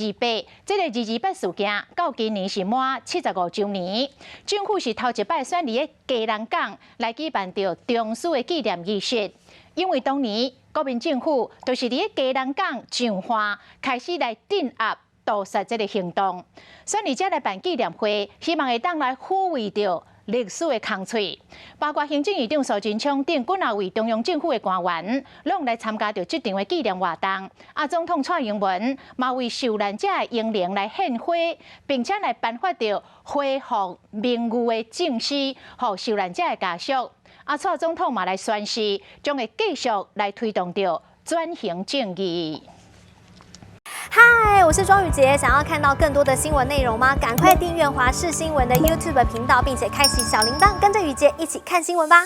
二八，這个二二八事件到今年是滿75週年。政府是頭一擺選佇咧基隆港來舉辦著重視的紀念儀式，因為當年國民政府就是佇咧基隆港上岸開始來鎮壓屠殺這个行動，選佇遮來辦紀念會，希望會當來撫慰著歷史的空喙，包括行政院長蘇貞昌等幾仔位中央政府的官員，攏來參加著這場的紀念活動。啊，總統蔡英文嘛為受難者的英靈來獻花，並且來頒發著恢復名譽的證書，予受難者的家屬。啊，蔡總統嘛來宣示，將會繼續來推動著轉型正義。嗨，我是莊宇傑，想要看到更多的新聞內容嗎？趕快訂閱華視新聞的 YouTube 頻道，並且開啟小鈴鐺，跟着宇傑一起看新聞吧。